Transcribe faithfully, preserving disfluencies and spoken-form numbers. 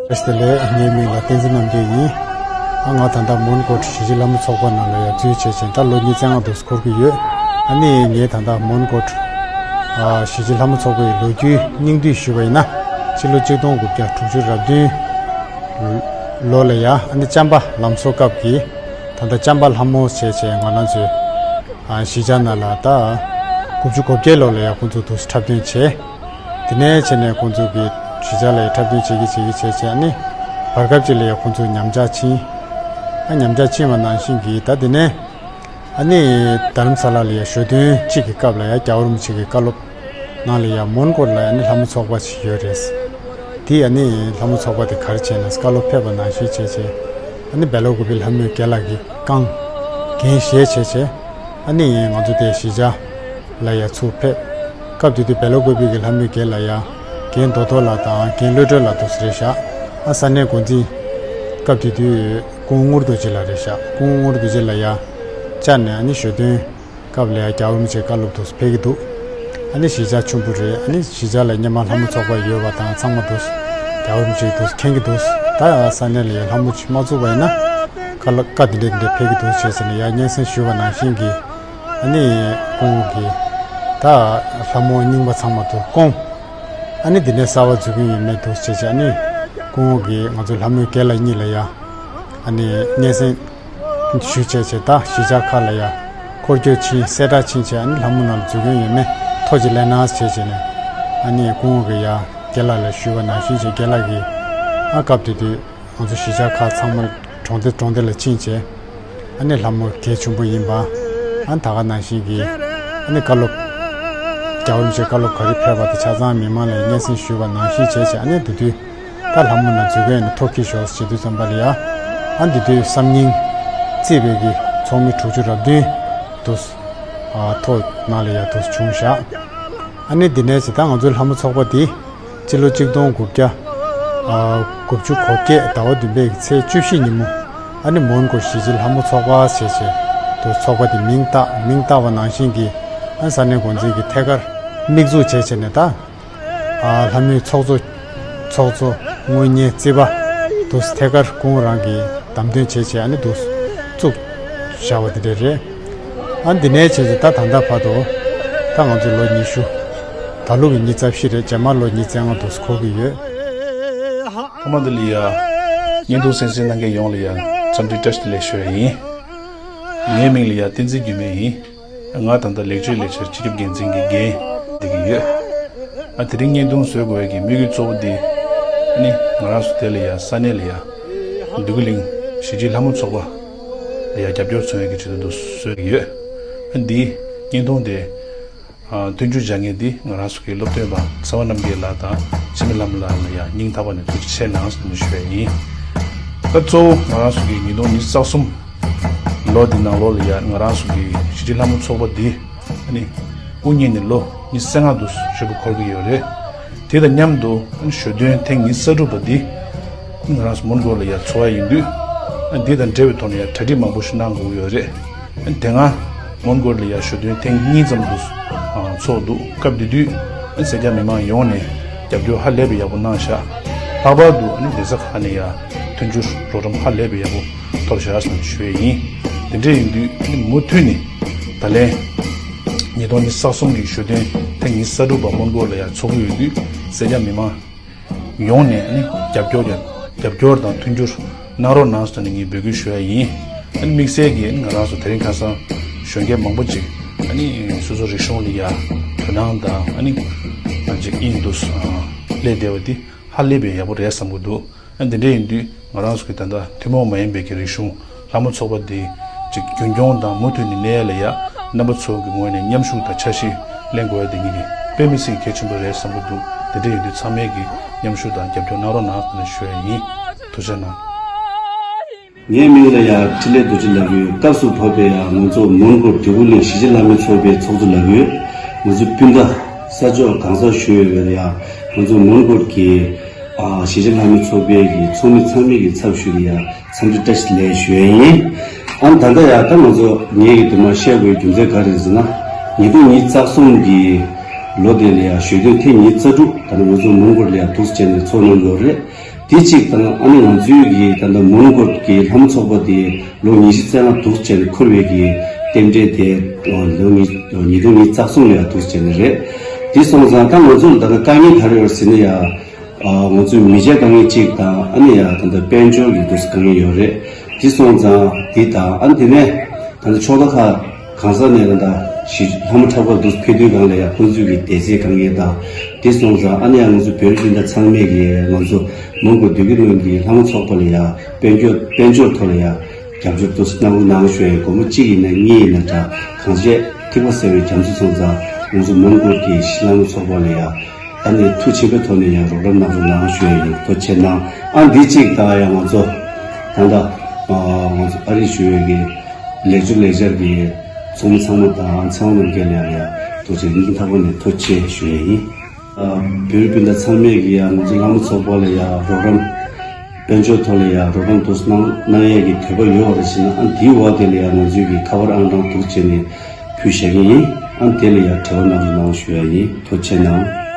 བཀྲ་ཤིས་བདེ་ལེགས། ངའི་མིང་ལ་བསྟན་འཛིན་རྣམ་རྒྱལ་ཡིན། ཨ་ང་ད་ལྟ་མོན་གྷོ་གཞིས་བྱེས་ལྷ་མོ་ཚོགས་པ་ནང་ལ་ཡང་འཛུལ་བྱས་བྱས་ད་ལོ་ཉི་ཤུ་རྩ་ལྔ་དུ་འཁོར་གྱི་ཡོད། ཨ་ནི་ངས་ད་ལྟ་མོན་གྷོ་ཨ་གཞིས་བྱེས་ལྷ་མོ་ཚོགས་པའི་ལོ་རྒྱུས་སྙིང་བསྡུས་ཞུས་པ་ཡིན་ན། ཕྱི་ལོ་གཅིག་སྟོང་དགུ་བརྒྱ་དྲུག་ཅུ་རེ་བདུན་ལོ་ལ་ཡ་ཨ་ནི་ཅམ་པ་ལམ་བཟོ་སྐབས་ཀྱི་ད་ལྟ་ཅམ་པ་ལྷ་མོ་བྱས་བྱས་ང་རང་ཚོའི་ཨ་གཞིས་ཆགས་ནང་ལ་ད་དགུ་བཅུ་གོ་བརྒྱད་ལོ་ལ་ཡ་ཁོང་ཚོ་དུ་འཁྲབ་སྟོན་བྱས། དེ་ནས་བྱས་ནས་ཁོང་ཚོ་གི་གཞིས་ཆགས་ལ་ཡ་འཁྲབ་སྟོན་བྱེད་ཀྱི་བྱེད་ཀྱི་བྱས་བྱས་ཨ་ནི་བར་སྐབས་ཅིག་ལ་ཡ་ཁོང་ཚོ་ཉམས་ཆག་ཕྱིན། ཨ་ཉམས་ཆག་ཕྱིན་པ་ནང་བཞིན་གྱི་ད་དེ་ནས་ཨ་ནི་རྡ་རམ་ས་ལ་ལ་ཡ་ཞོ་སྟོན་གཅིག་གི་སྐབས་ལ་ཡ་རྒྱལ་བ་རིན་པོ་ཆེ་གི་བཀའ་སློབ་ནང་ལ་ཡ་མོན་གྷོ་ལ་ཡ་ནི་ལྷ་མོ་ཚོགས་པ་ཞིག་ཡོད་རེད། དེ་ཨ་ནི་ལྷ་མོ་ཚོགས་པ་དེ་ག་རེ་བྱས་ན་བཀའ་སློབ་ཕེབས་པ་ནང་བཞིན་བྱས་བྱས་ཨ་ནི་སྦེ་ལ་ཀུ་པི་ལྷ་མོའི་རྒན་ལགས་ཀྱིས་བསྐངས། འགན་བཞེས་བྱས་བྱས་ཨ་ནི་ང་ཚོ་དེ་གཞིས་ཆགས་ལ་ཡ་ཚུར་ཕེབས། སྐབས་དེ་དུས་སྦེ་ལ་ཀུ་པི་གི་ལྷ་མོའི་རྒན་ལ་ཡ་རྒན་རྡོ་རྡོ་ལགས་དང་རྒན་བློ་གྲོས་ལགས་དུ་རེད་བཞག་ཨ་ས་གནས་འགོ་འཛིན་སྐབས་དེ་དུས་སྐུ་ངོ་དངུལ་རྡོ་རྗེ་ལགས་རེད་བཞག་སྐུ་ངོ་དངུལ་རྡོ་རྗེ་ལགས་ཡ་བཅར་ནས་ཨ་ནི་ཞོ་སྟོན་སྐབས་ལ་ཡ་རྒྱལ་བ་རིན་པོ་ཆེའི་བཀའ་སློབ་དུ་ཕེབས་ཀྱི་འདུག་ཨ་ནི་གཞིས་ཆགས་ཆུང་པོ་རེད། ཨ་ནི་གཞིས་ཆགས་ལ་སྔོན་མ་ལྷ་མོ་ཚོགས་པ་ཡོད་པ་དང་ཚང་མ་འདུག་རྒྱལ་བ་རིན་པོ་ཆེ་འདུག་མཁྱེན་གྱི་འདུག་ད་ཡང་ས་གནས་ལ་ཡང་ལྷ་མོ་ཅིག་མ་བཙུགས་པ་ཡིན་ན་བཀའ་སློབ་བཀའ་འདི་འདྲ་འདི་འདྲ་ཕེབས་ཀྱི་འདུག་བྱས་ཟེར་ནས་ཡང་སྙན་སེང་ཞུས་པ་ནང་བཞིན་གྱི་ཨ་ནི་སྐུ་ངོ་གིས་ད་ལྷ་མོ་རྙིང་པ་ཚང་མ་འདུག་བསྐོངས། ཨ་ནི་འདི་ནས་གསར་པ་འཛུགས་ཀྱི་ཡོད་མེད་འདུག་བྱས་བྱས་ཨ་ནི་སྐུ་ངོ་གིས་ང་ཚོ་ལྷ་མོའི་རྒན་ལགས་གཉིས་ལ་ཡང་ཨ་ནི་སྙན་སེང་ཞུས་བྱས་བྱས་ད་གཞིས་ཆགས་ཁག་ལ་ཡ་འཁོར་སྐྱོད་ཕྱིན་གསལ་བསྒྲགས་ཕྱིན་བྱས་ཨ་ནི་ལྷ་མོ་ནང་ལ་འཛུལ་མཁན་ཡོད་མེད་ཐོ་ཅིག་ལེན་གནང་བྱས་བྱས་ནས་ཨ་ནི་སྐུ་ངོ་གི་ཡ་རྒན་ལགས་ལ་ཞུས་པ་ནང་བཞིན་བྱས་རྒན་ལགས་ཀྱིས་ཨ་སྐབས་དེ་དུས་ང་ཚོ་གཞིས་ཆགས་ཁག་ཚང་མ་གྲོང་སྡེ་གྲོང་སྡེ་ལ་ཕྱིན་བྱས་ཨ་ནི་ལྷ་མོ་གལ་ཆེན་པོ་ཡིན་པ་ཨ་ནི་ད་ག་ནང་བཞིན་གྱི་ཨ་ནི་བཀའ་སློབ་རྒྱལ་བ་རིན་པོ་ཆེའི་བཀའ་སློབ་ག་རེ་ཕེབས་པ་དེ་ཆ་ཚང་མི་མང་ལ་སྙན་སེང་ཞུས་པ་ནང་བཞིན་བྱས་བྱས་ཨ་ནི་དེ་དུས། ད་ལྷ་མོ་ནང་འཛུལ་མཁན་ནི་ཐོ་ཁྱི་ཞོགས་བྱེད་དུས་ཙམ་པ་ལ་ཡ། ཨ་འདི་དུས་བསམ་སྙིང་བརྩེ་བའི་གི་ཚོགས་མི་དྲུག་ཅུ་རེ་བདུན་དུ་ཨ་ཐོ་ནང་ལ་ཡ་དུ་བྱུང་བཞག་ཨ་ནི་འདི་ནས་ཅི་ད་ང་ཚོའི་ལྷ་མོ་ཚོགས་པ་འདི་སྤྱི་ལོ་གཅིག་སྟོང་དགུ་བརྒྱ་ཨ་དགུ་བཅུ་གོ་བརྒྱད་ཟླ་བ་བདུན་པའི་གི་ཚེས་བཅུ་བཞི་ཉིན་མོ་ཨ་ནི་མོན་གྷོ་གཞིས་བྱེས་ལྷ་མོ་ཚོགས་པ་ཞེས་བྱས་དུ་ཚོགས་པ་འདི་མིང་བཏགས་མིང་བཏགས་པ་ནང་བཞིན་གྱི་ཨ་ས་གནས་འགོ་འཛིན་གྱི་ཐད་ཀར་དམིགས་འཛུགས་བྱས་བྱས་ནས་ད། ཨ་ལྷ་མོའི་ཚོགས་གཙོ་ཚོགས་གཙོ་དངུལ་གཉེར་རྩིས་པ་དུ་ཐད་ཀར་ཁོང་རང་གིས་བདམས་ཐོན་བྱས་བྱས་ཨ་ནི་དུ་བཙུགས་བཞག་པ་དེ་འདྲ་རེད། ཨ་འདི་ནས་བྱས་ཏེ་ད་ད་ལྟ་བར་དུ་ད་ང་ཚོ་ལོ་ཉི་ཤུ་ད་ལོ་གི་ཉི་ཤུ་རྩ་བཞི་རེད། རྗེས་མ་ལོ་ཉི་ཤུ་རྩ་ལྔ་དུ་འཁོར་གྱི་ཡོད། ཐོག་མ་འདི་ལ་ཡ་བརྙན་ཐུང་གསན་གཟིགས་གནང་མཁན་ཡོངས་ལ་ཡ་འཚམས་འདྲི་བཀྲ་ཤིས་བདེ་ལེགས་ཞུ་ཡ་ཡིན། ངའི་མིང་ལ་ཡ་བསྟན་འཛིན་འགྱུར་མེད་ཡིན། ང་ད་ལྟ་ལེགས་བཅོས་ལས་འཆར་སྤྱི་ཁྱབ་འགན་འཛིན་གྱི་འགན་འདེད་ཀྱི་ཡོད། ཨ་དེ་རིང་བརྙན་ཐུང་བཟོ་དགོས་ཡ་གི་དམིགས་ཡུལ་གཙོ་བོ་འདི་ཨ་ནི་ང་རང་ཚོ་དེ་ལ་ཡ་ས་གནས་ལ་ཡ་འདོད་རྒུ་གླིང་གཞིས་བྱེས་ལྷ་མོ་ཚོགས་པ་ལ་ཡ་རྒྱབ་སྐྱོར་མཚོན་ཡ་གི་ཆེད་དུ་འདུག་བཟོས་ཀྱི་ཡོད། ཨ་འདིའི་བརྙན་ཐུང་དེ་ཨ་མཐུན་འགྱུར་སྦྱང་མཁན་འདི་ང་རང་ཚོ་གི་སློབ་སྟོན་པ་ཚེ་དབང་རྣམ་རྒྱལ་ལགས་དང་འཆི་མེད་ལྷ་མོ་ལགས་ལ་ཡ་སྙིང་ཐག་པ་ནས་ཐུགས་རྗེ་ཆེ་གནང་ཟེར་ནས་ཞུ་ཡ་ཡིན། ད་གཙོ་བོ་ང་རང་ཚོ་གི་ཉིས་སྟོང་ཉི་ཤུ་རྩ་གསུམ་ལོ་འདི་ནང་ལོགས་ལ་ཡ་ང་རང་ཚོ་གི་གཞིས་བྱེས་ལྷ་མོ་ཚོགས་པ་འདི་ཨ་ནི་དབུ་བརྙེས་ནས་ལོ་ཉི་ཤུ་རྩ་ལྔ་དུ་ཧྲིལ་པོ་འཁོར་གྱི་ཡོད་རེད། དེ་དང་མཉམ་དུ་ཨ་ནི་ཞོ་སྟོན་ཐེངས་ཉི་ཤུ་རྩ་དྲུག་པ་འདི་ཨ་ནི་ང་རང་ཚོ་མོན་གྷོ་ལ་ཡ་ཚོགས་ཡ་ཡིན་དུས་ཨ་ནི་འདི་དང་འབྲེལ་བའི་ཐོག་ནས་ཡ་གྲ་སྒྲིག་མང་པོ་ཞིག་གནང་དགོས་ཀྱི་ཡོད་རེད། ཨ་ནི་དེ་སྔ་མོན་གྷོ་ལ་ཡ་ཞོ་སྟོན་ཐེངས་གཉིས་ཙམ་དུ་ཨ་ཚོགས་འདུག་སྐབས་དེ་དུས་ཨ་ནི་སེར་སྐྱ་མི་མང་ཡོངས་ནས་རྒྱབ་སྐྱོར་ཧ་ལས་པའི་ཡག་པོ་གནང་བཞག་ལྷག་པར་དུ་ཨ་ནི་གདན་ས་ཁག་ནས་ཡ་མཐུན་འགྱུར་རོགས་རམ་ཧ་ལས་པའི་ཡག་པོ་ཐོབ་བཞག་ཟེར་ནས་ཞུ་ཡས་ཡིན། དེ་འདྲ་ཡིན་དུས་ཨ་ནི་མུ་མཐུད་ནས་ད་ལན་ཉིས་སྟོང་ཉི་ཤུ་རྩ་གསུམ་གྱི་ཞོ་སྟོན་ཐེངས་ཉི་ཤུ་རྩ་དྲུག་པ་མོན་གྷོ་ལ་ཡ་ཚོགས་ཀྱི་ཡོད་དུས་སེར་སྐྱ་མི་མང་ཡོངས་ནས་ཨ་ནི་རྒྱབ་སྐྱོར་ཀྱང་རྒྱབ་སྐྱོར་དང་མཐུན་འགྱུར་གནང་རོགས་གནང་ཟེར་ནས་ངས་འབོད་སྐུལ་ཞུ་ཡ་ཡིན། ཨ་ནི་དམིགས་བསལ་གྱིས་ང་རང་ཚོ་དེ་རིང་ཁ་སང་གཞོན་སྐྱེས་མང་པོ་ཅིག་ཨ་ནི་སོ་སོ་རིག་གཞུང་ལ་ཡ་དོ་སྣང་དང་ཨ་ནི་ཅིག་ཨིན་འདུག་སླེབས་བསྡད་པ་འདི་ཧ་ལས་པའི་ཡག་པོ་རེད་བསམ་གྱི་འདུག་ཨ་འདི་འདྲ་ཡིན་དུས་ང་རང་ཚོ་གི་ད་ལྟ་ཐུན་མོང་མ་ཡིན་པའི་གི་རིག་གཞུང་ལྷ་མོ་ཚོགས་པ་འདི་ ཅིག་རྒྱུན་སྐྱོང་དང་མུ་མཐུད་ནས་གནས་ཡ་ལ་ཡ་རྣམ་པ་ཚོ་གི་ངོས་ནས་མཉམ་ཞུགས་དང་འཆར་གཞི་ལེན་དགོས་ཡ་དེ་ཉིད་ནི་དཔེ་མི་སྲིད་གལ་ཆེན་པོ་རེད་བསམ་གྱི་འདུག་དེ་འདྲ་ཡིན་དུས་ཚང་མས་ཀྱི་མཉམ་ཞུགས་དང་རྒྱབ་སྐྱོར་གནང་རོགས་གནང་ཟེར་ནས་ཞུ་ཡ་ཡིན། ཐུགས་རྗེ་གནང་། ངའི་མིང་ལ་ཡང་འཕྲིན་ལས་རྡོ་རྗེ་ལགས་ཡོད། སྐབས་སུ་བབ་པའི་ཡང་ང་ཚོ་མོན་གྷོ་འབྲས་སྤུངས་གླིང་གཞིས་བྱེས་ལྷ་མོའི་ཚོགས་པའི་ཚོགས་གཙོ་ལགས་ཡོད། ང་ཚོ་སྤུན་ཟླ་ས་ཕྱོགས་གང་སར་བཞུགས་ཡོད་པའི་ཡང་ང་ཚོ་མོན་གྷོ་གི་ཨ་གཞིས་བྱེས་ལྷ་མོའི་ཚོགས་པའི་གི་ཚོགས་མི་ཚང་མའི་གི་ཚབ་ཞུས་ཏེ་ཡང་འཚམས་འདྲི་བཀྲ་ཤིས་བདེ་ལེགས་ཞུ་ཡ་ཡིན། ཨ་ད་ལྟ་ཡང་ད་ང་ཚོ་ངེད་ཀྱི་དུ་མ་བཤད་དགོས་རྒྱུ་མཚན་ག་རེ་ཟེར་ན། ཉིས་སྟོང་ཉི་ཤུ་རྩ་གསུམ་གི་ལོ་དེ་ལ་ཡང་ཞོ་སྟོན་ཐེངས་ཉི་ཤུ་རྩ་དྲུག་ད་ནི་ང་ཚོ་མོན་གྷོ་ལ་ཡང་འདུག་སེ་བྱས་ནས་ཚོགས་གནང་ཡོད་རེད། དེ་གཅིག་དང་ཨ་ནི་ང་ཚོའི་གི་ད་ལྟ་མོན་གྷོ་གི་ལྷ་མོ་ཚོགས་པ་དེ་ལོ་ཉི་ཤུ་རྩ་ལྔ་འདུག་སེ་བྱས་ནས་འཁོར་བའི་གི་རྟེན་འབྲེལ་དེ་ལོ་ཉིས་ཉིས་སྟོང་ཉི་ཤུ་རྩ་གསུམ་ལ་ཡང་འདུག་སེ་བྱས་ནས་རེད། དེ་སོང་ཙང་ད་ང་ཚོ་ལ་ད་ལྟ་དཀའ་ངལ་ག་རེ་ཡོད་ཟེར་ན་ཡང་ཨ་ང་ཚོའི་མི་ཆའི་དཀའ་ངལ་གཅིག་དང་ཨ་ནི་ཡང་ད་ལྟ་དཔལ་འབྱོར་གྱི་འདུག་སེ་དཀའ་ངལ་ཡོད་རེད། དེ་སོང་ཙང་དེ་དང་ཨ་ནི་དེ་ནས་ད་ལྟ་ཕྱོགས་མཐའ་ཁག་གང་ས་ནས་ད་ལྟ་ཞི་ལྷ་མོ་འཁྲབ་པར་འདུག་ཕེབས་དུས་སྒང་ལ་ཡང་ཁོང་ཚོའི་གི་སྡེ་ཚན་དཀའ་ངལ་དང་དེ་སོང་ཙང་ཨ་ནི་ཡང་ང་ཚོ་བོད་རིགས་སྤུན་ཟླ་ཚང་མས་གི་ང་ཚོ་མོན་གྷོ་བདེ་སྐྱིད་གླིང་གི་ལྷ་མོ་ཚོགས་པ་ལ་ཡང་དཔལ་འབྱོར་དཔལ་འབྱོར་ཐོག་ལ་ཡང་རྒྱབ་སྐྱོར་འདུག་གནང་རོགས་གནང་ཞུ་ཡ་ཡིན། སྒོར་མོ་གཅིག་ཡིན་ན་གཉིས་ཡིན་ན་འདྲ་གང་བྱས་ཐིགས་པ་ཟེར་བའི་རྒྱ་མཚོ་སོང་ཙང་ང་ཚོ་མོན་གྷོ་གི་ཞི་ལྷ་མོ་ཚོགས་པ་ལ་ཡང་ཨ་ནི་ཐུགས་ཆེན་པོའི་ཐོག་ནས་ཡང་རོགས་རམ་གནང་རོགས་གནང་ཞུ་ཡ་ཡིན། ཐུགས་རྗེ་གནང་། ཨ་འདི་གཅིག་དང་ཡང་ང་ཚོ་ད་ལྟ་ང་ཚོ་ཨ་རི་བཞུགས་ཡོད་ཀྱི་ལེགས་བཅོས་ལེགས་སྦྱར་གྱི་ཚོགས་མི་ཚང་མ་དང་ཚང་མ་ལ་ཡང་ཐུགས་རྗེ་སྙིང་ཐག་པ་ནས་ཐུགས་རྗེ་ཆེ་ཞུ་ཡ་ཡིན། བོད་རིགས་སྤུན་ཟླ་ཚང་མས་ཀྱི་ཡང་ང་ཚོ་ལྷ་མོ་ཚོགས་པ་ལ་ཡང་རོགས་རམ་དཔལ་འབྱོར་ཐོག་ལ་ཡང་རོགས་རམ་འདུག་གནང་གནང་ཡས་ཀྱི་འདོད་པ་ཡོད་པ་རེད་ཟེར་ན་ཨ་འདིའི་འོག་དེ་ལ་ཡང་ང་ཚོའི་གི་ཁ་པར་ཨང་གྲངས་འདུག་བྱས་ནས་ཕུལ་བཞག་གི་ཡིན། ཨ་དེ་ལ་ཡང་འབྲེལ་བ་གནང་རོགས་གནང་ཞུ་ཡ་ཡིན། ཐུགས་རྗེ་གནང་།